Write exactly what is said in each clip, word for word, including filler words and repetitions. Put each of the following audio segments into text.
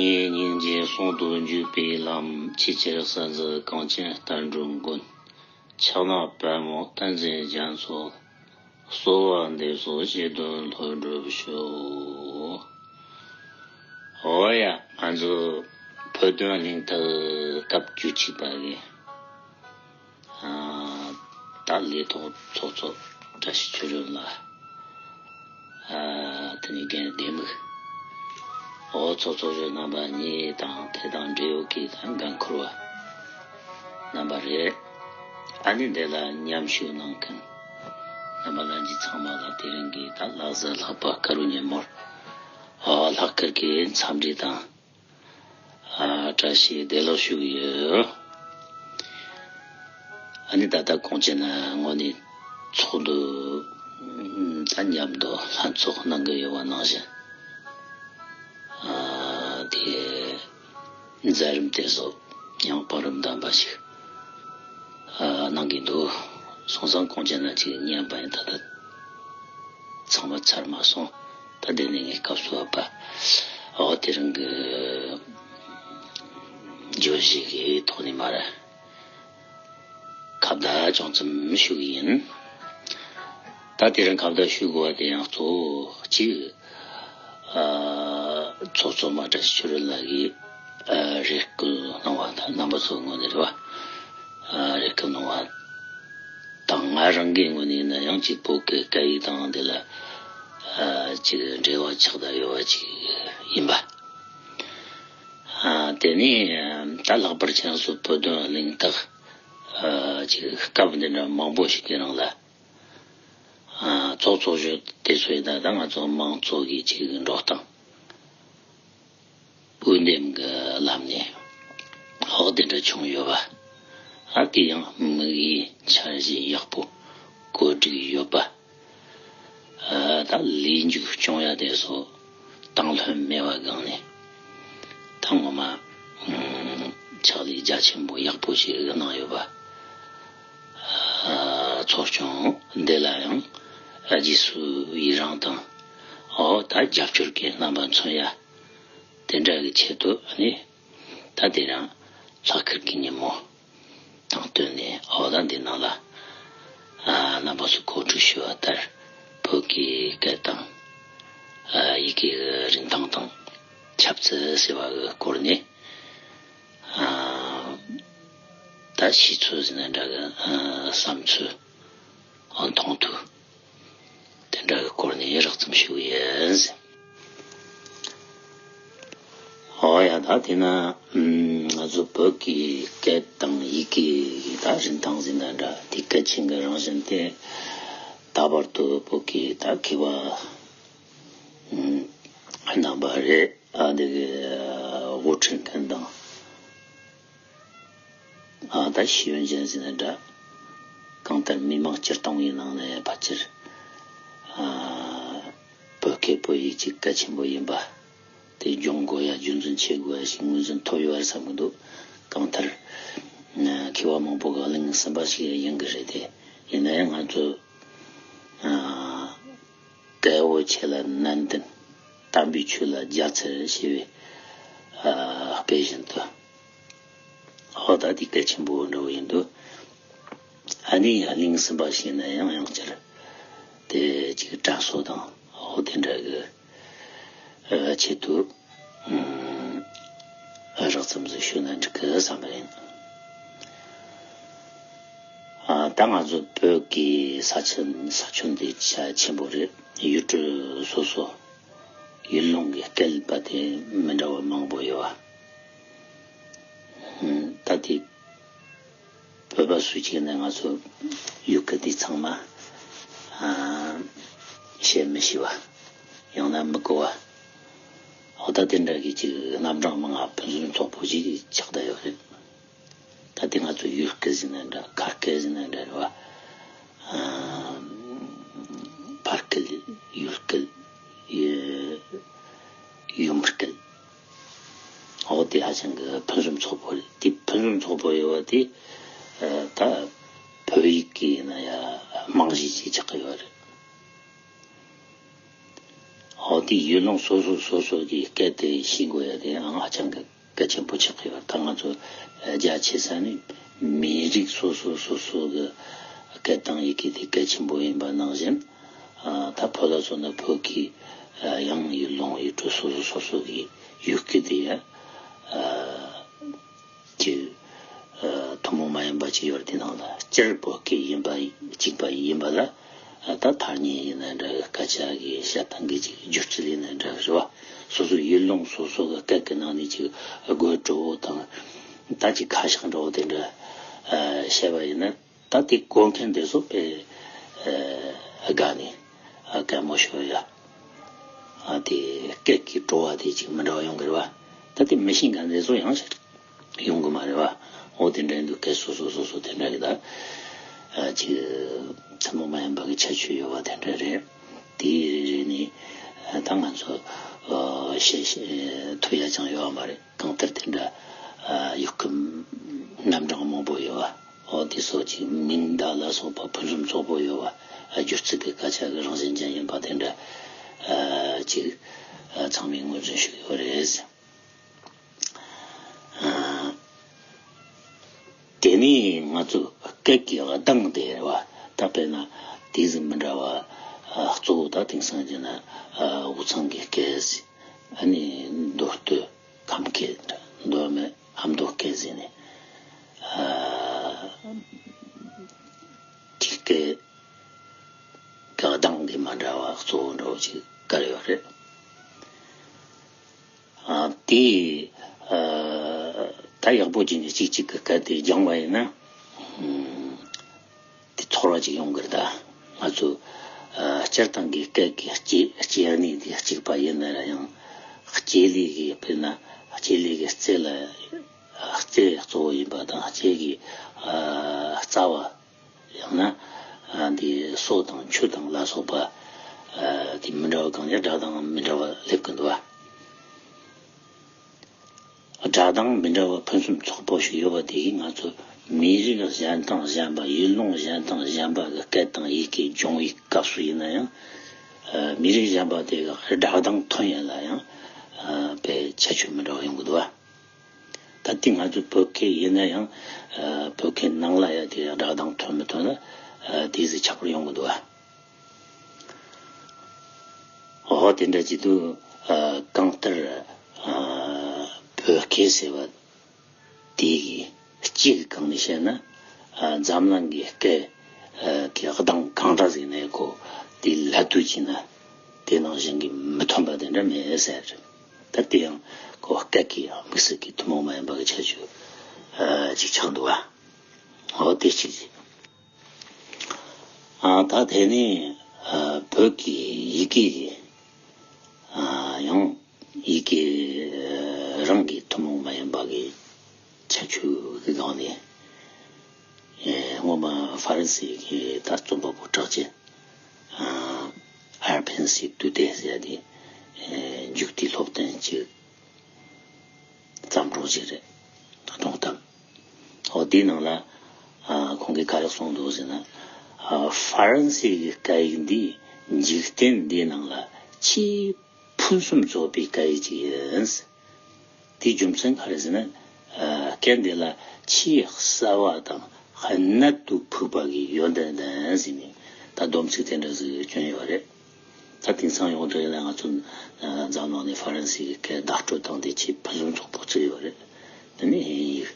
ངས་སྙིང་རྗེ་ཟུང་དུ་འཇུག་པའི་ལམ། ཆེས་ཆེར་གསལ་མཛད་གངས་ཅན་བསྟན་འགྲོའི་མགོན། ཕྱག་ན་པདྨོ་བསྟན་འཛིན་རྒྱ་མཚོ། གསོལ་བ་འདེབས་སོ་སྤྱི་དོན་སློབ་སྒྲུབ་ཤོག། འོ་ཡ། ང་ཚོ་བོད་དོན་གླེང་སྟེགས་སྐབས་བཅུ་གཅིག་པ་གི། ཨ། ད་ལས་ཐོག་ཚོགས་གཙོ་བཀྲ་ཤིས་ཆོས་སྒྲོན་ལགས། ཨ། དེ་ནས་རྒན་བདེ་མོ། འོ། ཚོགས་གཙོ་གཞོན་རྣམ་པ་གཉིས་དང་། དེ་དང་འབྲེལ་ཡོད་ཀྱི་ད་འགན་འཁུར་བ་རྣམ་པ་རེད། ཨ་ནི་འདི་ལ་མཉམ་ཞུགས་གནང་མཁན་རྣམ་པ་ལྷན་རྒྱས་ཚང་མ་ལ་དེ་རིང་གི་ད་ལག་བཟའ་ལྷག་པ་དཀར་པོའི་ཉིན་མོར། ཨ། ལྷག་དཀར་གྱི་འཚམས་འདྲི་དང་། ཨ། བཀྲ་ཤིས་བདེ་ལེགས་ཞུ་གི་ཡོད། ཨ་ནི་ད་ལྟ་གངས་ཅན་ན་དངོས་གནས་ཚོགས་འདུ་ད་མཉམ་དུ་ལྷན་ཚོགས་གནང་གི་ཡོད་པ་ནང་བཞིན། ཨ། དེ་མཛད་རིམ་དེ་ཚོ་ཡང་བང་རིམ་ལྡན་པ་ཞིག་ཨ། གནང་གི་འདུག། སོང་ཙང་གངས་ཅན་ན་ཅིག་ཉན་པ་ཡིན། ད་ལྟ་ཚང་མ་ཚར་མ་སོང་། ད་དེ་ནས་ངས་སྐབས་སུ་བབ་པ། འོ། དེ་རིང་གི་བརྗོད་གཞི་གི་ཐོག་ནས་མར་ཁ་བརྡ་ཅུང་ཙམ་ཞུ་གི་ཡིན། ད་དེ་རིང་ཁ་བརྡ་ཞུ་དགོས་པ་དེ་ཡང་གཙོ་བོ་གཅིག། ཨ། ཚོགས་གཙོ་མ་བཀྲ་ཤིས་ཆོས་སྒྲོན་ལགས་ཀྱིས། ཨ། རེ་སྐུལ་གནང་བ་དང་། རྣམ་པ་ཚོའི་ངོས་ནས་རེད་བ། ཨ། རེ་སྐུལ་གནང་བ་དང་། ང་རང་གི་ངོས་ནས་ཡིན་ན་ཡང་གཅིག་བོད་ཀྱི་སྐད་ཡིག་དང་འདི་ལ། ཨ། གཅིག་འབྲེལ་བ་ཆགས་བསྡད་ཡོད་པ་ཅིག་ཡིན་པ། ཨ། དེ་ནས་ད་ལྷག་པར་ཁྱེད་རང་ཚོ་བོད་དོན་གླེང་སྟེགས། ཨ། གཅིག་སྐབས་འདི་འདྲ་མང་པོ་ཞིག་གི་རིང་ལ། ཨ། ཚོགས་གཙོ་གཞོན་དེ་ཚོ་ཡིན་ན་ད་ང་ཚོ་མང་གཙོ་གི་གཅིག་འགྲོ་སྟངས། འོས་འདེམས་ཀྱི་ལམ་ནས་འོག་དེ་འདྲ་བྱུང་ཡོད་པ། ཨ། དེ་ཡང་དམིགས་ཡུལ་འཆར་གཞི་ཡག་པོ་བཀོད་སྒྲིག་ཡོད་པ། ཨ། ད་ལས་མཇུག་སྐྱོང་ཡ་དེ་ཚོ་བཏང་ལྷོད་མེད་པ་སྒང་ནས། ད་ངོ་མ་ཕྱག་ལས་རྒྱ་ཆེན་པོ་ཡག་པོ་ཞིག་གནང་ཡོད་པ། ཨ། ཚོགས་ཆུང་འདི་ལ་ཡང་རྗེས་སུ་ཡི་རང་དང་། འོ། ད་རྒྱབ་སྐྱོར་གྱི་རྣམ་པ་མཚོན་ཡ། དེ་འདྲ་གི་ཆེད་དུ་ནི། ད་དེ་རིང་ལྷག་དཀར་གྱི་ཉིན་མོ་དང་བསྟུན་ནས། འོ། ད་འདི་ནང་ལ། ཨ། རྣམ་པ་ཚོས་གོ་སྒྲིག་ཞུས་པ་ལྟར། བོད་ཀྱི་སྐད་དང་། ཨ། ཡི་གེ་གི་རིན་ཐང་དང་ཁྱབ་ཚད་ཟེར་བ་གི་སྐོར་ནས། ཨ། ད་ཤེས་ཚོད་ཟེར་ན་འདྲ་གི། ཨ། བསམ་ཚུལ། ཨ། མཐོང་ཐོས། དེ་འདྲ་གི་སྐོར་ནས་རགས་ཙམ་ཞུ་གི་ཡིན། འོ་ཡ། ད་དེ་ན། ཨམ། ང་ཚོ་བོད་ཀྱི་སྐད་དང་ཡི་གེ་ཡི་ད་རིན་ཐང་ཟེར་ན་འདྲ། དེ་གལ་ཆེན་གྱི་རང་བཞིན་དེ། ད་བར་དུ་བོད་ཀྱི་ད་མཁས་པ། ཨམ། རྣམ་པ་རེད། ཨ། དེ་གི་དབུ་ཁྲིད་མཁན་དང་། ཨ། ད་ཤེས་ཡོན་ཅན་ཟེར་ན་འདྲ། གང་ལྟར་མི་མང་སྤྱིར་བཏང་གི་ནང་ནས་ཕལ་ཆེར། ཨ། བོད་སྐད་བོད་ཡིག་ཅིག་གལ་ཆེན་པོ་ཡིན་པ། དེ་སྦྱོང་དགོས་ཡ། རྒྱུན་འཛིན་བྱེད་དགོས་ཡ་ཞིག་ངོས་འཛིན་ཐོབ་ཡོད་རེད་བསམ་གྱི་འདུག། གང་ལྟར། ཨ། མཁས་པ་མང་པོ་གིས་གླེང་ཟིན་པ་ཞིག་ཡིན་གྱི་རེད་དེ། ཡིན་ན་ཡང་ང་ཚོ། ཨ། སྐལ་བོ་ཆེ་ལ་ནན་ཏན། དམ་པའི་ཆོས་ལ་རྒྱ་ཆེར་ཞེས་པའི། ཨ། དཔེ་བཞིན་དུ། འོ། ད་དེ་གལ་ཆེན་པོ་འདྲ་བོ་ཡིན་འདུག། ཨ་ནི་གླེང་ཟིན་པ་ཞིག་ན་ཡང་ཡང་བསྐྱར་དེ་གཅིག་དྲན་གསོ་དང་། འོ། དེ་འདྲ་གི། ཨ། ཆེད་དུ། ཨམ། རགས་ཙམ་ཞིག་ཞུས་ན་འགྲིག་གི་བསམ་པ་ཡིན། ཨ། ད་ང་ཚོ་བོད་ཀྱི་ས་ཆ་ས་ཁྱོན་དེ་ཆ་ཆེན་པོ་རེད། ཡུལ་གྲུ་སོ་སོ། ཡུལ་ལུང་གི་སྐད་པ་དེ་མི་འདྲ་བ་མང་པོ་ཡོད་པ། ཨམ། ད་དེ་བོད་པ་སུ་གཅིག་ནས་ང་ཚོ་ཡུལ་སྐད་དེ་ཚང་མ། ཨ། བཤད་མི་ཤེས་པ། ཡང་ན་མི་གོ་བ། འོ། ད་དེ་འདྲ་གི་ཅིག་རྣམ་གྲངས་མང་ང་ཕུན་སུམ་ཚོགས་པོ་ཅིག་ཆགས་བསྡད་ཡོད་རེད། ད་དེ་ང་ཚོ་ཡུལ་སྐད་ཟེར་ན་འདྲ། ཁ་སྐད་ཟེར་ན་འདྲ་རེད་བ། ཨ། ཕ་སྐད། ཡུལ་སྐད། ཡུ། ཡུལ་སྐད། འོ། དེ་ཧ་ཅང་གི་ཕུན་སུམ་ཚོགས་པོ་རེད། དེ་ཕུན་སུམ་ཚོགས་པོ་ཡོད་པ་དེ། ཨ། ད་བོད་ཡིག་གི་ཡིན་ན་ཡང་རྨང་གཞི་ཅིག་ཆགས་ཀྱི་ཡོད་རེད། འོ་དེ་ཡུལ་ལུང་སོ་སོ་སོ་སོ་གི་སྐད་དེ་ཤེས་དགོས་ཡ་དེ་ཡང་ཧ་ཅང་གི་གལ་ཆེན་པོ་ཆགས་ཀྱི་ཡོད། ད་ང་ཚོ་རྒྱ་ཆེ་ས་ནས་མི་རིགས་སོ་སོ་སོ་སོ་གི་སྐད་དང་ཡི་གེ་དེ་གལ་ཆེན་པོ་ཡིན་པ་ནང་བཞིན། ད་བོད་ལ་མཚོན་ན་བོད་ཀྱི་ཡང་ཡུལ་ལུང་ཡུལ་གྲུ་སོ་སོ་སོ་སོ་གི་ཡུལ་སྐད་དེ་ཡ། ཅིག་ཐུན་མོང་མ་ཡིན་པ་ཅིག་ཡོད་རེད། དེ་ནང་ལ་སྤྱིར་བོད་སྐད་ཡིན་པ་གཅིག་པ་ཡིན་པ་ལ། ད་ཐ་སྙད་ཡིན་ན་འདྲ། སྐད་ཆ་གི་བཤད་སྟངས་ཀྱི་ཅིག་སྒྱུ་རྩལ་ཡིན་ན་འདྲ་རེད་བ། སོ་སོའི་ཡུལ་ལུང་སོ་སོ་གི་སྐད་ཀྱི་ནང་ནས་ཅིག་དགོད་བྲོ་བོ་དང་། ད་ཅིག་ཁ་བཤད་འདྲ་བོ་དེ་འདྲ་བཤད་པ་ཡིན་ན། ད་དེ་གོ་མཁན་དེ་ཚོ་དཔེ་དགའ་ནས་གད་མོ་ཤོར་ཡ། དེ་སྐད་ཀྱི་བྲོ་བ་དེ་ཅིག་མི་འདྲ་བ་ཡོང་གི་རེད་བ། ད་དེ་མི་ཤེས་མཁན་དེ་ཚོ་ཡང་ཡོང་གི་མ་རེད་བ། འོ་དེ་འདྲ་ཡིན་དུས་སྐད་སོ་སོ་སོ་སོ་དེ་འདྲ་གི་ད་ཅིག་ཐུན་མོང་མ་ཡིན་པ་གི་ཁྱད་ཆོས་ཡོད་བ་དེ་འདྲ་རེད། དེའི་རིགས་ནས་ད་ང་ཚོ་བཤད་ཐུབ་ཡ་ཅང་ཡོད་བ་མ་རེད། གང་ལྟར་དེ་འདྲ་ཡུལ་སྐད་རྣམ་གྲངས་མང་པོ་ཡོད་བ། འོ་དེ་སོགས་ཀྱི་མིང་བརྡ་ལ་སོགས་པ་ཕུན་སུམ་ཚོགས་པོ་ཡོད་བ། སྒྱུ་རྩལ་གྱི་སྐད་ཆ་གི་རང་བཞིན་ཅན་ཡིན་པ་དེ་འདྲ་ཅིག་ཚང་མས་ངོས་འཛིན་ཞུ་གི་ཡོད་རེད། དེ་ནས་ང་ཚོ་སྐད་ཀྱི་གདངས་དེ་རེད་བ། ད་དཔེར་ན་དེ་ཟིག་མི་འདྲ་བ། གཙོ་བོ་ད་དེང་སང་བྱས་ན་དབུས་གཙང་གི་སྐད་ཟིག་ཨ་ནི་མདོ་སྟོད་ཁམས་སྐད། མདོ་སྨད་ཨ་མདོ་སྐད་ཟེར་ནས། ཅིག་སྐད་གདངས་འདི་མ་འདྲ་བ་གཙོ་བོ་འདྲ་བོ་ཅིག་བཀར་ཡོད་རེད། དེ་ད་ཡག་པོ་བྱས་ནས་གཅིག་གཅིག་གི་སྐད་དེ་སྦྱངས་པ་ཡིན་ན། དེ་ཚོར་བ་ཅིག་ཡོང་གི་རེད། ད་ང་ཚོ་སྤྱིར་བཏང་གི་སྐད་ཀྱི་སྐྱེ་སྐྱེ་གནས་དེ་གཅིག་པ་ཡིན་ན་ཡང་། སྐྱེ་ལས་ཀྱི་དཔེར་ན་སྐྱེ་ལས་ཀྱི་རྩེ་ལ་རྩེ་གཙོ་བོ་ཡིན་པ་དང་། སྐྱེ་གི་རྩ་བ་ཡང་ན་འདི་སོ་དང་མཆུ་དང་ལ་སོགས་པ་དེ་མི་འདྲ་བ་གང་ཡང་སྒྲ་གདངས་མི་འདྲ་བ་སླེབས་ཀྱི་འདུག་བ། སྒྲ་གདངས་མི་འདྲ་བ་ཕུན་སུམ་ཚོགས་པོ་ཞིག་ཡོད་པ་དེ་གིས་ང་ཚོ་མི་རིགས་གཞན་དང་གཞན་པ། ཡུལ་ལུང་གཞན་དང་གཞན་པ་གི་སྐད་དང་ཡི་གེ་སྦྱོང་བའི་སྐབས་སུ་ཡིན་ན་ཡང་། མི་རིགས་གཞན་པ་དེ་གི་སྒྲ་གདངས་ཐོན་ཡ་ལ་ཡང་དཔེ་ཁྱད་ཆོས་མི་འདྲ་བ་ཡོང་གི་འདུག་བ། ད་ལྟའི་ང་ཚོའི་བོད་སྐད་ཡིན་ན་ཡང་། བོད་སྐད་ནང་ལ་ཡ་དེ་ཡང་སྒྲ་གདངས་ཐོན་མི་ཐོན་ལ་དེ་ཟིག་ཁྱད་པར་ཡོང་གི་འདུག་བ། འོ་དེ་འདྲ་བྱེད་དུས། གང་ལྟར་བོད་སྐད་ཟེར་བ་དེ་གི་སྤྱི་གི་སྒང་ནས་བཤད་ན། འཛམ་གླིང་གི་སྐད་ཀྱི་གདངས་གང་འདྲ་ཟིག་ནས་གོ་དེ་ལད་ཟློས་བྱས་ན་དེ་ནང་བཞིན་གྱི་མི་ཐོན་པ་དེ་འདྲ་མེད་ཟེར། ད་དེ་ཡང་གོ་སྐད་ཀྱི་དམིགས་བསལ་གྱི་ཐུན་མོང་མ་ཡིན་པ་གི་ཁྱད་ཆོས་ཅིག་ཆགས་འདུག་བ། འོ་དེ་གཅིག་བྱས། ཨ། ད་དེ་ནས་ཨ། བོད་ཀྱི་ཡི་གེ་ཨ། ཡང་ཡི་གེ་རང་གི་ཐུན་མོང་མ་ཡིན་པ་གི་ཁྱད་ཆོས་ཀྱི་སྒང་ནས། ཨེ། སྔོན་མ་ཧྥ་རན་སི་གི་ད་རྩོམ་པ་པོ་གྲགས་ཅན་ཨ། ཨར་ཕན་སི་ཏུ་ཏེ་ཟེར་ཡ་དེ། ཨེ། འཇུག་ལྡེའི་སློབ་ཚན་གཅིག་བརྩམས་སྒྲུང་ཞིག་རེད། ད་དུང་བརྩམས། འོ་དེའི་ནང་ལ་ཨ། ཁོང་གིས་ག་རེ་གསུངས་འདུག་ཟེར་ན། ཨ། ཧྥ་རན་སི་གི་སྐད་ཡིག་འདི་འཇིག་རྟེན་འདིའི་ནང་ལ་ཆེས་ཕུན་སུམ་ཚོགས་པའི་སྐད་ཡིག་ཅིག་ཡིན། དེའི་རྒྱུ་མཚན་ག་རེ་ཟེར་ན། ཨ། སྐད་འདི་ལ་ཆེས་གསལ་བ་དང་གནད་དུ་ཕུག་པ་གི་ཡོན་ཏན་ལྡན་ཟེར་ནས་ད་སྡོམ་ཚིག་དེ་འདྲ་ཟིག་བསྐྱོན་ཡོད་རེད། ད་དེང་སང་ཡོངས་གྲགས་ཡིན་ན་ང་ཚོ་འཛམ་གླིང་ནས་ཧྥ་རན་སི་གི་སྐད་བརྡ་སྤྲོད་སྟངས་དེ་ཆེས་ཕུན་སུམ་ཚོགས་པོ་བརྩི་ཡོད་རེད། དེ་ནས་དབྱིན་ཡིག་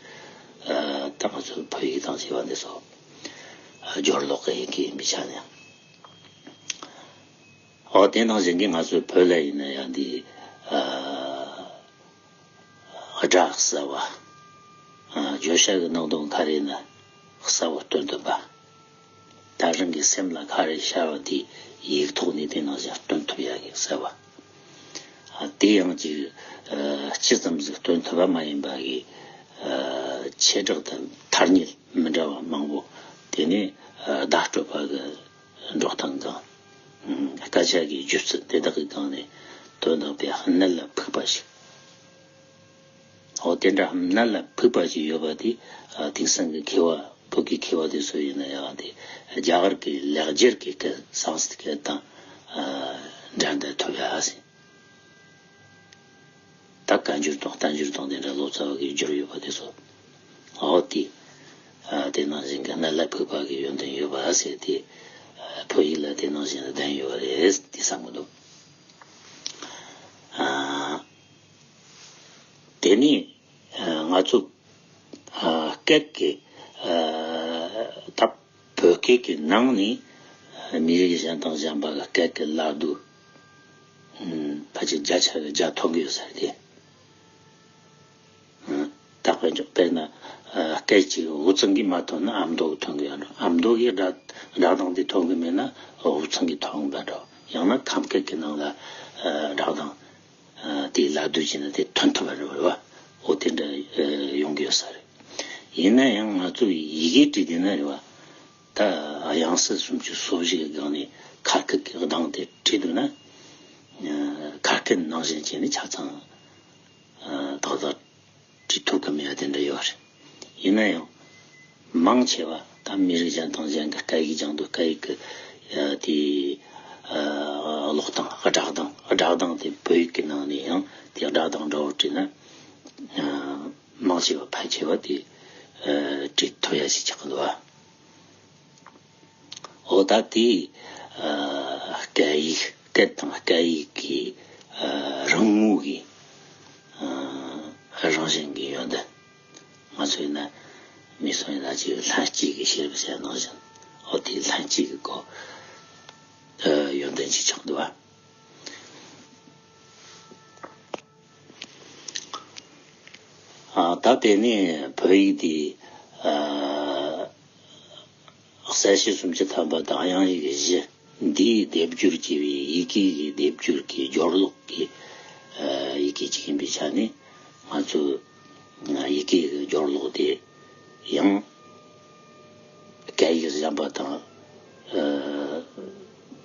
ད་ང་ཚོ་བོད་ཡིག་དང་བཅས་པ་འདི་ཚོ་སྦྱོར་ཀློག་གི་ཡི་གེ་ཡིན་པའི་ཆ་ནས། འོ་དེ་ནང་བཞིན་གྱི་ང་ཚོའི་བོད་ལ་ཡིན་ན་ཡང་འདི། སྒྲ་གསལ་བ། ཨ། བརྗོད་བྱ་གི་ནང་དོན་ག་རེ་ཡིན་ན་གསལ་བོ་སྟོན་ཐུབ་པ། ད་རང་གི་སེམས་ལ་ག་རེ་ཤར་བ་དེ་ཡིག་ཐོག་ནས་དེ་ནང་བཞིན་སྟོན་ཐུབ་ཡ་གི་གསལ་བ། ཨ། དེ་ཡང་ཅིག་ཨ། སྤྱི་ཙམ་ཟིག་སྟོན་ཐུབ་པ་མ་ཡིན་པ་གི། ཨ། བྱེ་བྲག་ཏུ་ཐ་སྙད་མི་འདྲ་བ་མང་པོ་དེ་ནས་བརྡ་སྤྲོད་པ་གི་འགྲོ་སྟངས་དང་། སྐད་ཆ་གི་སྒྱུ་རྩལ་དེ་དག་གི་སྒང་ནས་དོན་དག་པའི་གནད་ལ་ཕུག་པ་ཞིག་འོ་དེ་འདྲ་གནད་ལ་ཕུག་པ་ཞིག་ཡོད་པ་དེ། ཨ། དེང་སང་གི་མཁས་པ། བོད་ཀྱི་མཁས་པ་དེ་ཚོ་ཡིན་ན་ཡང་དེ་རྒྱ་གར་གྱི་ལེགས་སྦྱར་གྱི་སྐད། སཾ་སྐྲྀཏ་སྐད་དང་། ཨ། འགྲན་ཟླ་ཐུབ་ཡ་ཟེར། ད་བཀའ་འགྱུར་དང་བསྟན་འགྱུར་དང་དེ་འདྲ་ལོ་ཙཱ་བ་གིས་བསྒྱུར་ཡོད་པ་དེ་ཚོ། འོ་དེ། ཨ་དེ་ནང་བཞིན་གྱི་སྣོད་ལ་ཕུག་པ་གི་ཡོན་ཏན་ཡོད་པ་ཟེར་ཏེ། ཨ་བོད་ཡིག་ལ་དེ་ནང་བཞིན་ལྡན་ཡོད་པ་རེད་དེ་བསམ་གྱི་འདུག་ཨ་དེ་ནས་ཨ་ང་ཚོ་ཨ་སྐད་ཀྱི་ཨ་ད་བོད་སྐད་ཀྱི་ནང་ནས་མི་རིགས་གཞན་དང་གཞན་པ་གི་སྐད་ཀྱི་བླ་རྡོ་ཕལ་ཆེར་བརྒྱ་ཆ་གི་བརྒྱ་ཐོན་གྱི་ཡོད་ས་རེད་དེ། ད་དཔེ་འཇོག་དཔེར་ན་སྐད་ཅིག་འུ་ཚང་གིས་མ་ཐོན་ན་ཨ་མདོ་གིས་ཐོན་གྱི་ཡོད་འགྲོ། ཨ་མདོ་གིས་སྒྲ་སྒྲ་གདངས་དེ་ཐོན་གྱི་མེད་ན་འུ་ཚང་གིས་ཐོན་གྱི་མེད་འགྲོ། ཡང་ན་ཁམས་སྐད་ཀྱི་ནང་ལ་སྒྲ་གདངས་དེའི་ལ་བསྡུ་བྱས་ན་དེ་ཐོན་ཐུབ་པ་རེད་བ། འོ་དེ་འདྲ་ཡོང་གི་ཡོད་ས་རེད། ཡིན་ན་ཡང་ང་ཚོས་ཡི་གེ་བྲིས་བསྡད་ན་རེད་བ། ད་དབྱངས་གསལ་སུམ་ཅུ་སོ་བཞི་གི་སྒང་ནས་ཁ་སྐད་ཀྱི་གདངས་དེ་བྲིས་འདུག་ན། ཁ་སྐད་ནང་བཞིན་བྱས་ནས་ཆ་ཚང་ཏག་ཏག་བྲིས་ཐུབ་ཀྱི་མེད་པ་དེ་འདྲ་ཡོད་རེད། ཡིན་ན་ཡང་མང་ཆེ་བ་ད་མི་རིགས་གཞན་དང་གཞན་གྱི་སྐད་ཡིག་སྦྱང་དུས་སྐད་ཡིག་གི་དེ་ཀློག་སྟངས་སྒྲ་གདངས་སྒྲ་གདངས་དེ་བོད་ཡིག་གི་ནང་ནས་ཡང་དེ་སྒྲ་གདངས་འདྲ་བོ་བྲིས་ན་མང་ཆེ་བ་ཕལ་ཆེ་བ་དེ་བྲིས་ཐུབ་ཡ་ཞིག་ཆགས་ཀྱི་འདུག་བ། འོ་ད་དེ་སྐད་ཡིག་སྐད་དང་སྐད་ཡིག་གི་རང་ངོས་ཀྱི་རང་བཞིན་གྱི་ཡོན་ཏན། ང་ཚོ་ཡིན་ན་མི་སུ་ཡིན་ན་ཅིག་ལྷན་སྐྱེས་ཀྱི་ཤེས་རབ་ཟེར་ནང་བཞིན། འོ་དེ་ལྷན་སྐྱེས་ཀྱི་སྒོ་ཡོན་ཏན་ཅིག་ཆགས་འདུག་བ། ད་དེ་ནས་བོད་ཡིག་འདི་གསལ་བྱེད་སུམ་ཅུ་ཐམ་པ་དང་དབྱངས་ཡིག་བཞི་འདིའི་སྡེབ་སྦྱོར་བགྱིས་པའི་ཡི་གེ་གི་སྡེབ་སྦྱོར་གྱི་སྦྱོར་ཀློག་གི་ཡི་གེ་གཅིག་ཡིན་པའི་ཆ་ནས་ང་ཚོས་ཡི་གེ་གི་སྦྱོར་ཀློག་དེ་ཡང་སྐད་ཡིག་གཞན་པ་དང་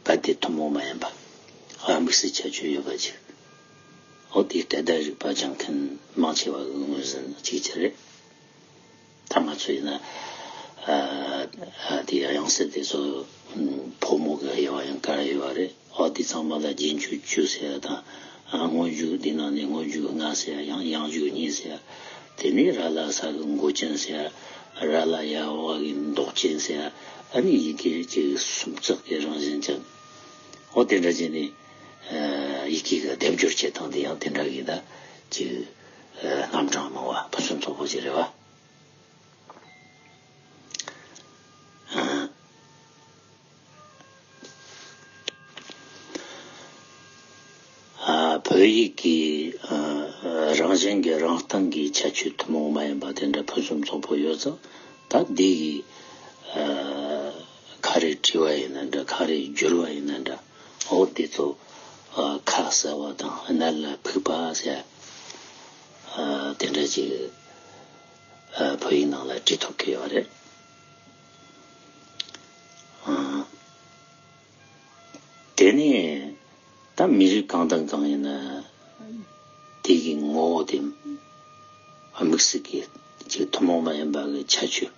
རྦད་དེ་ཐུན་མོང་མ་ཡིན་པ་དམིགས་བསལ་ཁྱད་ཆོས་ཡོད་པ་ཅིག་འོ་དེའི་སྐད་བརྡ་རིག་པ་སྦྱང་མཁན་མང་ཆེ་བ་གི་ངོས་ཟིན་གཅིག་གྱུར་རེད། ད་ང་ཚོ་ཡིན་ན་དེའི་དབྱངས་གསལ་དེ་ཚོ་ཕོ་མོ་གི་དབྱེ་བ་ཡང་དཀར་ཡོད་པ་རེད། འོ་དེ་ཚང་མ་ལ་རྗེས་འཇུག་བཅུ་ཟེར་ཡ་དང་སྔོན་འཇུག་དེ་ནང་ནས་སྔོན་འཇུག་ལྔ་ཟེར་ཡ་ཡང་ཡང་འཇུག་གཉིས་ཟེར་ཡ། དེ་ནས་ར་ལ་ས་གི་མགོ་ཅན་ཟེར་ཡ། ར་ལ་ཡ་འོག་གི་མདོག་ཅན་ཟེར་ཡ། ཨ་ནི་ཡི་གེ་གཅིག་སུམ་ཚགས་ཀྱི་རང་བཞིན་ཅན། འོ་དེ་འདྲ་བྱས་ནས་ཡི་གེ་གི་སྡེབ་སྦྱོར་བྱེད་སྟངས་དེ་ཡང་དེ་འདྲ་གི་ད་ཅིག་རྣམ་གྲངས་མང་བ་ཕུན་སུམ་ཚོགས་པོ་ཞིག་རེད་བ། བོད་ཡིག་གི་རང་བཞིན་གྱི་རང་སྟེང་གི་ཁྱད་ཆོས་ཐུན་མོང་མ་ཡིན་པ་དེ་འདྲ་ཕུན་སུམ་ཚོགས་པོ་ཡོད་ཙང་ད་འདི་གི་ཁ་རེ་བྲིས་པ་ཡིན་ན་འདྲ་ཁ་རེ་བསྒྱུར་བ་ཡིན་ན་འདྲ་འོ་དེ་ཚོ་ཁ་གསལ་བ་དང་སྣོད་ལ་ཕུག་པ་ཟེར་དེ་འདྲ་ཅིག་བོད་ཡིག་ནང་ལ་བྲིས་ཐུབ་ཀྱི་ཡོད་རེད། དེ་ནས་ད་མི་རིགས་གང་དང་གང་ཡིན་ན་དེ་གི་ངོ་བོ་དེ་དམིགས་བསལ་གྱི་ཅིག་ཐུན་མོང་མ་ཡིན་པ་གི་ཁྱད་ཆོས་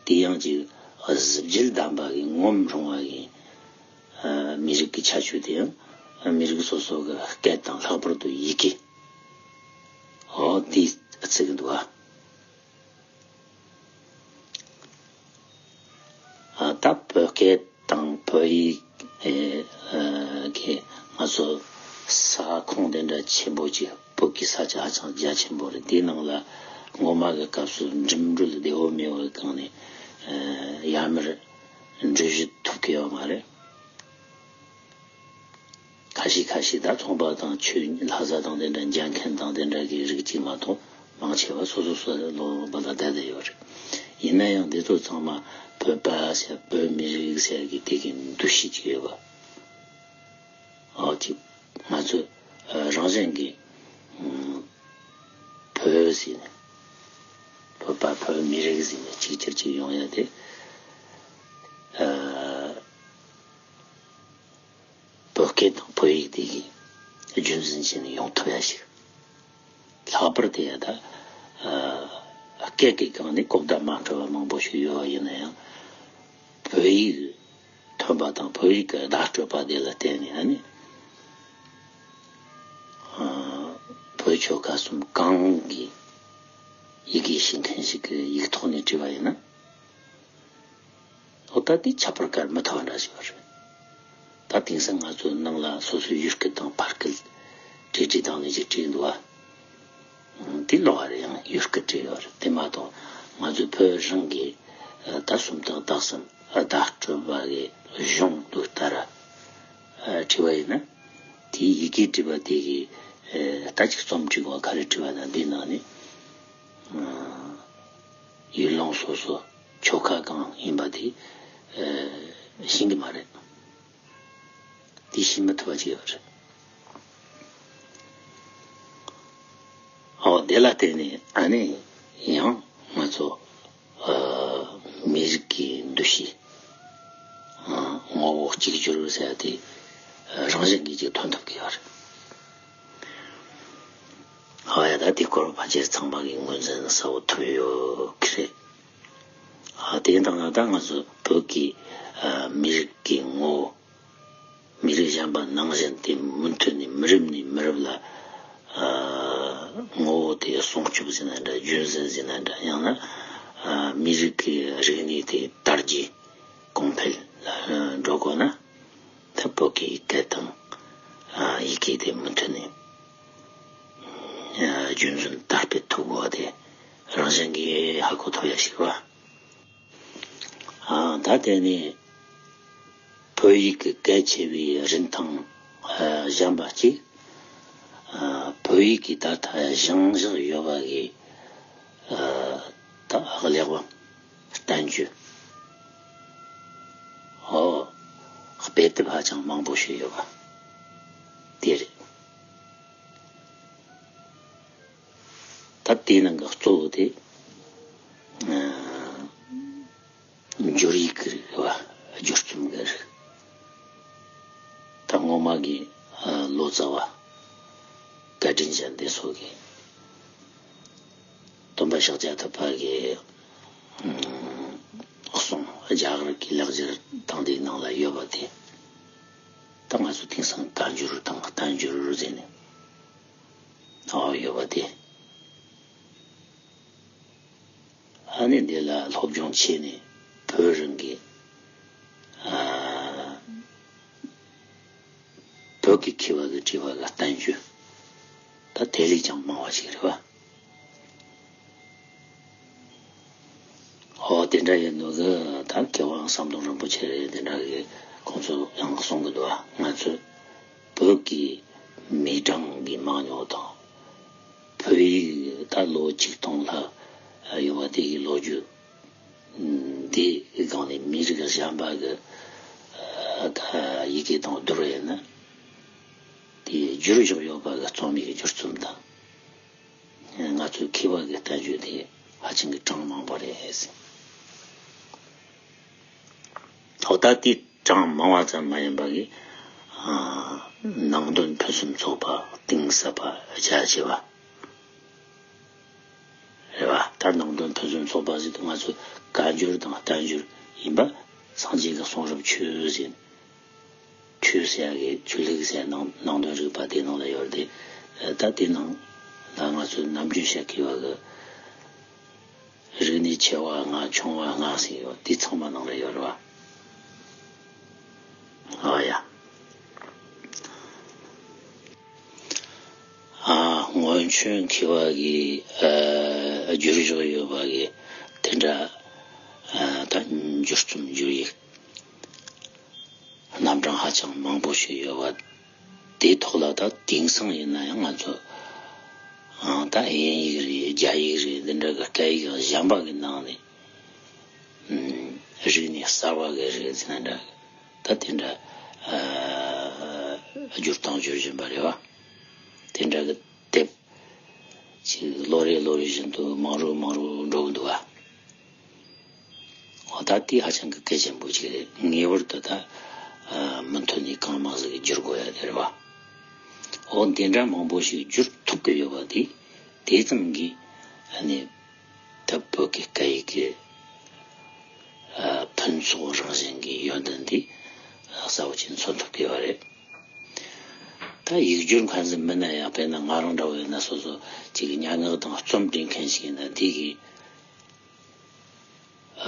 དེ་ཡང་ཅིག་གཟི་བརྗིད་ལྡན་པ་གི་ངོམ་རུང་བ་གི་མི་རིགས་ཀྱི་ཁྱད་ཆོས་དེ་ཡང་མི་རིགས་སོ་སོ་གི་སྐད་དང་ལྷག་པར་དུ་ཡི་གེ་འོ་དེ་ཚིག་འདུག་ཨ། ད་བོད་སྐད་དང་བོད་ཡིག་གི་ང་ཚོ་ས་ཁོངས་དེ་འདྲ་ཆེན་པོ་ཅིག་བོད་ཀྱི་ས་ཆ་ཧ་ཅང་རྒྱ་ཆེན་པོ་རེད། དེའི་ནང་ལ་སྔོན་མ་གི་སྐབས་སུ་འགྲིམ་འགྲུལ་བདེ་བོ་མེད་པའི་སྒང་ནས་ཡར་མར་འགྲུལ་བཞུད་ཐུབ་ཀྱི་ཡོད་མ་རེད། ཁ་ཤས་ཁ་ཤས་ད་ཚོང་པ་དང་ཆོས་ལྷ་ས་དང་དེ་འདྲ་མཇལ་མཁན་དང་དེ་འདྲ་གི་རིགས་གཅིག་མ་གཏོགས་མང་ཆེ་བ་སོ་སོ་སོ་ལོག་པ་ལ་བསྡད་བསྡད་ཡོད་རེད། ཡིན་ན་ཡང་འདི་ཚོ་ཚང་མ་བོད་པ་ཟེར་བོད་མི་རིགས་ཟེར་གི་དེ་གི་འདུ་ཤེས་ཅིག་ཡོད་པ། ཨོ་ཅིག་ང་ཚོ་རང་བཞིན་གི་བོད་ཟེར་ནས་བོད་པ་བོད་མི་རིགས་ཟེར་ནས་གཅིག་གྱུར་ཅིག་ཡོང་ཡ་དེ། བོད་སྐད་དང་བོད་ཡིག་དེ་གི་རྒྱུན་འཛིན་བྱས་ནས་ཡོང་ཐུབ་ཡ་ཞིག་ལྷག་པར་དུ་ཡ་ད་སྐད་ཀྱི་སྒང་ནས་གོ་བརྡ་མ་འཕྲོད་པ་མང་པོ་ཞིག་ཡོད་པ་ཡིན་ན་ཡང་བོད་ཡིག་ཐོན་པ་དང་བོད་ཡིག་གི་བརྡ་སྤྲོད་པ་དེ་ལ་བརྟེན་ནས་ཨ་ནི་ ཆོལ་ཁ་གསུམ་གང་གི་ཡི་གེ་ཤེས་མཁན་ཞིག་གིས་ཡིག་ཐོག་ནས་བྲིས་པ་ཡིན་ན། ཨོ་ད་དེ་ཁྱད་པར་ག་རེ་མི་ཐུབ་པ་འདྲ་ཞིག་ཡོད་རེད། ད་དེང་སང་ང་ཚོའི་ནང་ལ་སོ་སོའི་ཡུལ་སྐད་དང་ཕ་སྐད་བྲིས་བྲིས་སྟངས་ནས་ཅིག་བྲིས་འདུག་བ། དེ་ལོགས་རེ་ཡང་ཡུལ་སྐད་བྲིས་ཡོད་རེད། དེ་མ་གཏོགས་ང་ཚོའི་བོད་རང་གི་ད་སུམ་རྟགས་དག་གསུམ་བརྡ་སྤྲོད་པ་གི་གཞུང་དུ་ལྟར་བྲིས་པ་ཡིན་ན། དེའི་ཡི་གེ་བྲིས་པ་དེ་གི་ད་ཅིག་རྩོམ་བྲིས་པ་ག་རེ་བྲིས་པ་ན། འདིའི་ནང་ནས་ཡུལ་ལུང་སོ་སོ་ཆོལ་ཁ་གང་ཡིན་པ་དེ་ཤེས་ཀྱི་མ་རེད། དེ་ཤེས་མི་ཐུབ་པ་ཅིག་ཡོད་རེད། ཨོ་དེ་ལ་བརྟེན་ནས་ཨ་ནི་ཡང་ང་ཚོ་མི་རིགས་ཀྱི་འདུ་ཤེས་ངོ་བོ་གཅིག་གྱུར་ཟེར་ཡ་དེ་རང་བཞིན་གྱིས་ཅིག་ཐོན་ཐུབ་ཀྱི་ཡོད་རེད། ཨོ་ཡ་ད་དེ་སྐོར་ཕལ་ཆེར་ཚང་མ་གིས་ངོས་འཛིན་གསལ་བོ་ཐུབ་ཡོད་ཀྱི་རེད། ཨ་དེ་ཡིན་དང་ན་ད་ང་ཚོ་བོད་ཀྱི་ཨ་མི་རིགས་ཀྱི་ངོ་བོ། མི་རིགས་གཞན་པ་ནང་བཞིན་དེ་མུ་མཐུད་ནས་མི་རབས་ནས་མི་རབས་ལ་ཨ་ངོ་བོ་དེ་སྲུང་སྐྱོབ་ཟེར་ན་འདྲ། རྒྱུན་འཛིན་ཟེར་ན་འདྲ། ཡང་ན་ཨ་མི་རིགས་ཀྱི་རིག་གནས་དེ་དར་རྒྱས་གོང་འཕེལ་ལ་འགྲོ་དགོས་ན། ད་བོད་ཀྱི་སྐད་དང་ཨ་ཡི་གེ་དེ་མུ་མཐུད་ནས་ཨ་རྒྱུན་འཛིན་དར་སྤེལ་ཐུབ་དགོས་པ་དེ་རང་བཞིན་གྱིས་ཧ་གོ་ཐུབ་ཡ་ཞིག་རེད་བ། ཨ་ད་དེ་ནས་བོད་ཡིག་གི་གལ་ཆེ་བའི་རིན་ཐང་ཨ་གཞན་པ་གཅིག་ཨ་བོད་ཡིག་གི་ད་ལྟ་བཞེངས་བཞག་ཡོད་པ་གི་ཨ་ད་གླེགས་བམ་བསྟན་བཅོས། ཨོ་དཔེ་དེབ་ཧ་ཅང་མང་པོ་ཞིག་ཡོད་པ་དེ་རེད། ད་དེའི་ནང་གི་གཙོ་བོ་དེ་ཨ་འགྱུར་ཡིག་གི་རིགས་རེད་བ། སྒྱུར་རྩོམ་གི་རིགས། ད་སྔོན་མ་གི་ཨ་ལོ་ཙཱ་བ་བཀའ་དྲིན་ཅན་དེ་ཚོ་གི་སྟོན་པ་ཤཱཀྱ་ཐུབ་པ་གི་ཨ་གསུང་རྒྱ་གར་གྱི་ལེགས་སྦྱར་དང་དེའི་ནང་ལ་ཡོད་པ་དེ། ད་ང་ཚོ་དེང་སང་བཀའ་འགྱུར་དང་བསྟན་འགྱུར་ཟེར་ནས་ཨོ་ཡོད་པ་དེ། ཨ་ནི་འདི་ལ་སློབ་སྦྱོང་བྱས་ནས་བོད་རང་གི་ཨ་བོད་ཀྱི་མཁས་པ་གིས་བྲིས་པ་གི་བསྟན་བཅོས་ད་དེ་ལས་ཀྱང་མང་བ་ཞིག་རེད་བ། ཨོ་དེ་འདྲ་ཡིན་འདུག་གི། ད་མཁས་དབང་ཟམ་གདོང་རིན་པོ་ཆེ་རེད། དེ་འདྲ་གི་ཁོང་ཚོ་ཡང་གསུང་གི་འདུག་བ། ང་ཚོས་བོད་ཀྱི་མི་གྲངས་ཀྱི་མང་ཉུང་དང་། བོད་ཡིག་ད་ལོ་ཆིག་སྟོང་ལྷག་ཡོད་པ་དེ་གི་ལོ་རྒྱུས་འདི་གི་སྒང་ནས་མི་རིགས་གཞན་པ་གི་ད་ཡི་གེ་དང་བསྡུར་བ་ཡིན་ན། དེ་བསྒྱུར་བཞག་ཡོད་པ་གི་རྩོམ་ཡིག་སྒྱུར་རྩོམ་དང་། ང་ཚོའི་མཁས་པ་གི་བསྟན་བཅོས་དེ་ཧ་ཅང་གི་གྲངས་མང་པོ་རེད། ཨོ་ད་དེ་གྲངས་མང་བ་ཙམ་མ་ཡིན་པ་གི་ཨ་ནང་དོན་ཕུན་སུམ་ཚོགས་པ། གཏིང་ཟབ་པ། རྒྱ་ཆེ་བ་རེད་བ། ད་ནང་དོན་ཕུན་སུམ་ཚོགས་པ་ཟེར་དུས་ང་ཚོ་བཀའ་འགྱུར་དང་བསྟན་འགྱུར་ཡིན་པ། སངས་རྒྱས་ཀྱི་གསུང་རབ་ཆོས་ཟེར། ཆོས་ཟེར་ཡ་གི་ཆོས་ལུགས་ཟེར་ཡ་ནང་ནང་དོན་རིག་པ་དེ་ནང་ལ་ཡོད་རེད་དེ། ད་དེ་ནང་ལ་ང་ཚོས་ནམ་རྒྱུན་བཤད་ཀྱི་ཡོད་གི། རིག་གནས་ཆེ་བ་ལྔ། ཆུང་བ་ལྔ་ཟེར་ཡོད། དེ་ཚང་མ་ནང་ལ་ཡོད་རེད་བ། ཨ་ཡ། ཨ་སྔོན་བྱོན་མཁས་པ་གིས་ཨ་བསྒྱུར་བཞག་ཡོད་པ་གི་དེ་འདྲ་ཨ་ད་སྒྱུར་རྩོམ་བསྒྱུར་ཡིག་རྣམ་གྲངས་ཧ་ཅང་མང་པོ་ཞིག་ཡོད་པ། དེའི་ཐོག་ལ་ད་དེང་སང་ཡིན་ན་ཡང་ང་ཚོ་ཨང་ད་དབྱིན་ཡིག་རེད། རྒྱ་ཡིག་རེད། འདི་འདྲ་གི་སྐད་ཡིག་གཞན་པ་གི་ནང་ནས་ཨུམ་རིག་གནས་གསར་བ་གི་རིག་འཛིན་འདྲ་ད་དེ་འདྲ་ཨ་བསྒྱུར་དང་བསྒྱུར་བཞིན་པ་རེད་བ། དེ་འདྲ་གི་དེབ་ཅིག་ལོ་རེ་ལོ་རེ་བཞིན་དུ་མང་རུ་མང་རུ་འགྲོ་གི་འདུག་བ། འོ་ད་དེ་ཧ་ཅང་གི་གལ་ཆེན་པོ་ཅིག་རེད། ངེས་པར་དུ་ད་ཨ་མུ་མཐུད་ནས་གང་མང་ཟིག་བསྒྱུར་དགོས་ཡ་དེ་རེད་བ། འོ་འདི་འདྲ་མང་པོ་ཞིག་བསྒྱུར་ཐུབ་ཀྱི་ཡོད་པ་དེ་དེ་ཙམ་གྱིས་ཨ་ནི་ད་བོད་ཀྱི་སྐད་ཡིག་གི་ཨ་ཕུན་ཚོགས་རང་བཞིན་གྱི་ཡོན་ཏན་དེ་གསལ་བོ་ཅིག་མཚོན་ཐུབ་ཀྱི་ཡོད་རེད། ད་ཡིག་སྒྱུར་མཁན་ཟིག་མིན་ན་ཡང་། དཔེར་ན་ང་རང་འདྲ་བོ་ཡིན་ན། སོ་སོ་ཅིག་གི་སྙན་ངག་དང་རྩོམ་འབྲི་མཁན་ཞིག་ཡིན་ན། དེ་གི་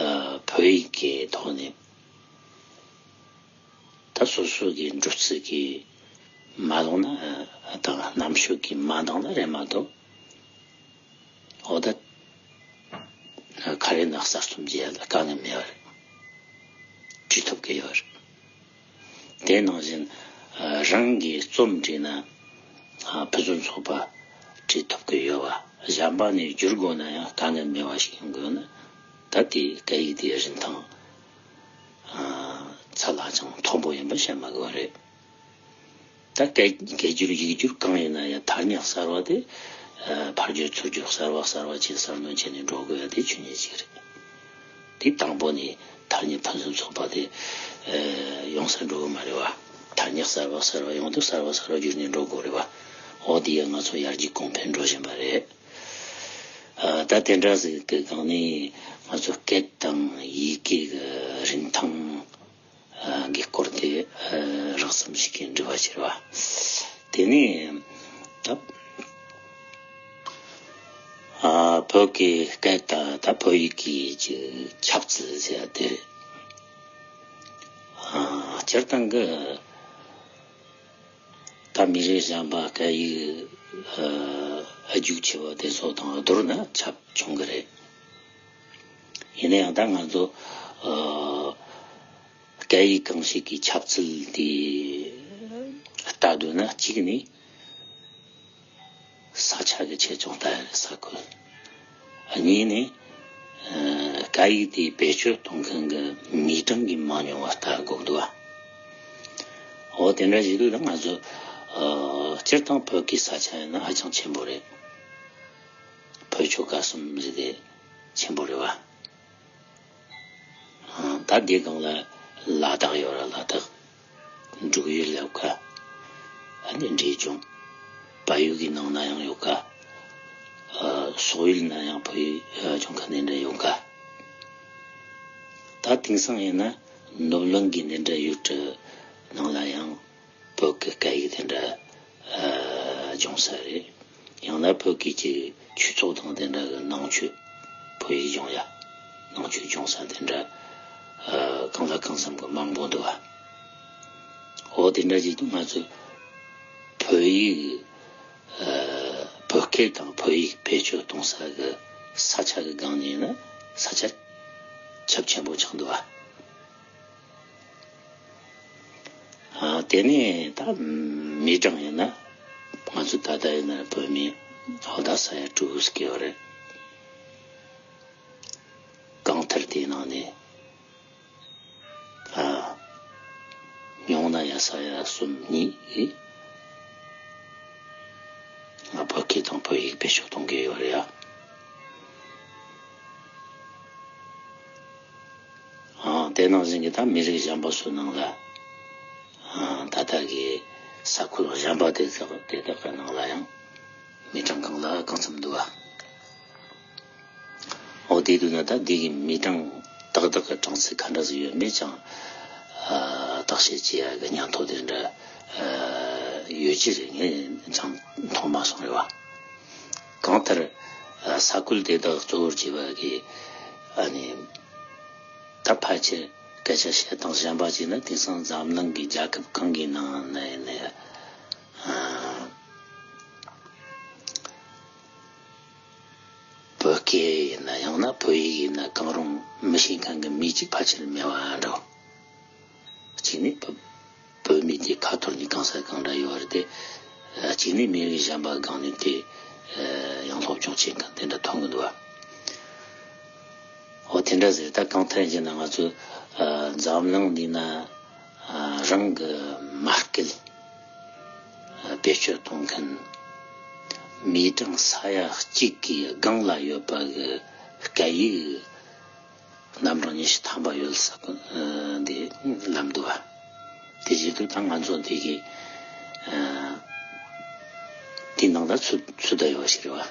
ཨ་བོད་ཡིག་གི་ཐོག་ནས་ད་སོ་སོ་གི་འགྲོ་ཚུལ་གྱི་མ་ལོང་ན་དང་རྣམ་དཔྱོད་ཀྱི་མ་འདང་ན་རེད་མ་གཏོགས། འོ་ད་ག་རེ་ན་གསར་རྩོམ་བྱེད་ཡ་ལ་དཀའ་ངལ་མེད་པ་རེད། བྲིས་ཐུབ་ཀྱི་ཡོད་རེད། དེ་ནང་བཞིན་ཨ་རང་གིས་རྩོམ་བྲིས་ན་ཨ་ཕུན་སུམ་ཚོགས་པ་བྲིས་ཐུབ་ཀྱི་ཡོད་པ། གཞན་པ་ནས་བསྒྱུར་དགོས་ན་ཡང་དཀའ་ངལ་མེད་པ་ཞིག་ཡོང་དགོས་ན། ད་དེ་སྐད་ཡིག་དེའི་རིན་ཐང་ཨ་ཚད་ཧ་ཅང་མཐོན་པོ་ཡིན་པ་བཤད་མ་དགོས་པ་རེད། ད་སྐད་སྐད་སྒྱུར་ཡིག་སྒྱུར་གང་ཡིན་ན་ཡང་ཐ་སྙད་གསར་བ་དེ་ཨ་ཕར་བསྒྱུར་ཚུར་བསྒྱུར་གསར་བ་གསར་བ་བྱས་གསར་སྣོན་བྱས་ནས་འགྲོ་དགོས་ཡ་དེ་ཆོས་ཉིད་ཅིག་རེད། དེ་དང་པོ་ནས་ཐ་སྙད་ཕུན་སུམ་ཚོགས་པ་དེ་ཨ་ཡོང་ས་འགྲོ་གི་མ་རེད་བ། ཐ་སྙད་གསར་བ་གསར་བ་ཡོང་དུས་གསར་བ་གསར་བ་བསྒྱུར་ནས་འགྲོ་དགོས་རེད་བ། འོ་དེ་ཡང་ང་ཚོ་ཡར་རྒྱས་གོང་འཕེལ་འགྲོ་བཞིན་པ་རེད། ཨ་ད་དེ་འདྲ་ཟིག་གི་སྒང་ནས་ང་ཚོ་སྐད་དང་ཡི་གེ་གི་རིན་ཐང་གི་སྐོར་དེ་རགས་ཙམ་ཞིག་གི་འདྲི་བ་བྱེད་རོགས། དེ་ནས་ད་ཨ་བོད་ཀྱི་སྐད་དང་ད་བོད་ཡིག་གི་ཅིག་ཁྱབ་ཚུལ་ཟེར་ཡ་དེ་རེད། ཨ་སྤྱིར་བཏང་གི་ད་མི་རིགས་གཞན་པ་སྐད་ཡིག་ཨ་རྒྱུགས་ཆེ་བ་དེ་ཚོ་དང་བསྡུར་ན་ཁྱབ་ཆུང་གི་རེད། ཡིན་ན་ཡང་ད་ང་ཚོ་ཨ་སྐད་ཡིག་གང་ཞིག་གི་ཁྱབ་ཚུལ་དེ་ལྟ་འདོད་ན། གཅིག་ནི་ས་ཆ་གི་ཆེ་ཆུང་ལྟ་ཡ་རེད། ས་ཁུལ། གཉིས་ནི་ཨ་སྐད་ཡིག་དེ་བེད་སྤྱོད་གཏོང་མཁན་གྱི་མི་གྲངས་ཀྱི་མང་ཉུང་བ་ལྟ་དགོས་འདུག་བ། འོ་དེ་འདྲ་བྱེད་དུས་ད་ང་ཚོ་ཨ་སྤྱིར་བཏང་བོད་ཀྱི་ས་ཆ་ཡིན་ན་ཧ་ཅང་ཆེན་པོ་རེད། བོད་ཆོལ་ཁ་གསུམ་ཟེར་དེ་ཆེན་པོ་རེད་བ། ཨ་ད་འདི་སྒང་ལ་ལ་དྭགས་ཡོད་ར། ལ་དྭགས། འབྲུག་ཡུལ་ཡོད་ཀ། ཨ་ནི་འབྲས་ལྗོངས། བལ་ཡུལ་གྱི་ནང་ན་ཡང་ཡོད་ཀ། ཨ་སོག་ཡུལ་ན་ཡང་བོད་ཡིག་ཨ་སྦྱོང་མཁན་དེ་འདྲ་ཡོད་ཀ། ད་དེང་སང་ཡིན་ན་ནུབ་གླིང་གི་འདི་འདྲ་ཡུལ་གྲུ་ནང་ལ་ཡང་བོད་ཀྱི་སྐད་ཡིག་དེ་འདྲ་ཨ་སྦྱོང་ས་རེད། ཡང་ན་བོད་ཀྱི་ཅིག་ཆོས་ཚོགས་དང་དེ་འདྲ་གི་ནང་ཆོས་བོད་ཡིག་སྦྱོང་ཡ། ནང་ཆོས་སྦྱོང་ས་དེ་འདྲ་ཨ་གང་ལ་གང་འཚམ་གི་མང་པོ་འདུག་བ། འོ་དེ་འདྲ་ཅིག་ཏུ་ང་ཚོས་བོད་ཡིག་ཨ་བོད་སྐད་དང་བོད་ཡིག་བེད་སྤྱོད་གཏོང་ས་གི་ས་ཆ་གི་སྒང་ནས་ཡིན་ན་ས་ཆ་ཁྱབ་ཆེན་པོ་ཆགས་འདུག་བ། ཨ་དེ་ནས་ད་མི་གྲངས་ཡིན་ན། ང་ཚོ་ད་ལྟ་ཡིན་ན་བོད་མི་ཧོ་ད་ས་ཡ་དྲུག་ཙམ་ཡོད་རེད། གང་ལྟར་དེའི་ནང་ནས་ཨ་ཉུང་ན་ཡ་ས་ཡ་གསུམ་གཉིས་ང་བོད་སྐད་དང་བོད་ཡིག་བེད་སྤྱོད་གཏོང་གི་ཡོད་རེད་ཡ། ཨ་དེ་ནང་བཞིན་གྱི་ད་མི་རིགས་གཞན་པ་ཚོའི་ནང་ལ་ཨ་ད་ལྟ་གི་ས་ཁུལ་གཞན་པ་དེ་དག་དེ་དག་གི་ནང་ལ་ཡང་མི་གྲངས་གང་ལ་གང་འཚམ་འདུག་བ། འོ་དེ་དུས་ན་ད་འདི་གི་མི་གྲངས་ཏག་ཏག་གི་གྲངས་ཚད་ག་འདྲ་ཟིག་ཡོད་མེད་ཀྱང་ཨ་བརྟག་དཔྱད་བྱེད་ཡ་གི་སྙན་ཐོ་དེ་འདྲ་ཨ་ཡོད་ཀྱི་རེད། ངས་ཅང་མཐོང་མ་སོང་རེད་བ། གང་ལྟར་ཨ་ས་ཁུལ་དེ་དག་གཙོ་བོར་བྱས་པ་གི་ཨ་ནི་ད་ཕལ་ཆེར་སྐད་ཆ་བཤད་སྟངས་གཞན་པ་ཅིག་ན། དེང་སང་འཛམ་གླིང་གི་རྒྱལ་ཁབ་གང་གི་ནང་ན་ཡིན་ན་ཡང་ཨ་བོད་སྐད་ཡིན་ན་ཡང་ན་བོད་ཡིག་ཡིན་ན་གང་རུང་མི་ཤེས་མཁན་གྱི་མི་གཅིག་ཕལ་ཆེར་མེད་པ་འདྲ། གཅིག་ནི་བོད་བོད་མི་དེ་ཁ་ཐོར་ནས་གང་ས་གང་འདྲ་ཡོད་རེད་དེ། གཅིག་ནི་མི་རིགས་གཞན་པ་སྒང་ནས་དེ་ཡང་སློབ་སྦྱོང་བྱེད་མཁན་དེ་འདྲ་མཐོང་གི་འདུག་བ། འོ་དེ་འདྲ་ཟེར། ད་གང་ལྟར་ཡིན་ན་ང་ཚོ་འཛམ་གླིང་འདི་ན་རང་གི་མ་སྐད་བེད་སྤྱོད་གཏོང་མཁན་མི་གྲངས་ས་ཡ་གཅིག་གི་སྒང་ལ་ཡོད་པ་གི་སྐད་ཡིག་རྣམ་གྲངས་ཉི་ཤུ་ཐམ་པ་ཡོད་ས་ཁུལ་འདི་ལབ་འདུག་བ། དེ་བཞིན་དུ་ད་ང་ཚོ་འདི་གི་དེ་ནང་ལ་ཚུད་ཚུད་ད་ཡོད་ཞིག་རེད་བ།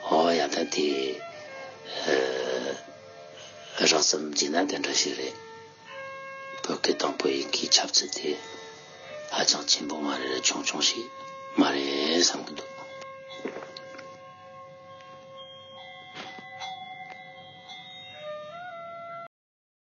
ཨོ་ཡ། ད་དེ་རགས་ཙམ་བྱས་ན་དེ་འདྲ་ཞིག་རེད། བོད་སྐད་དང་བོད་ཡིག་གི་ཁྱབ་ཚུལ་དེ་ཧ་ཅང་ཆེན་པོ་མ་རེད། ཆུང་ཆུང་ཞིག་མ་རེད་བསམ་གི་འདུག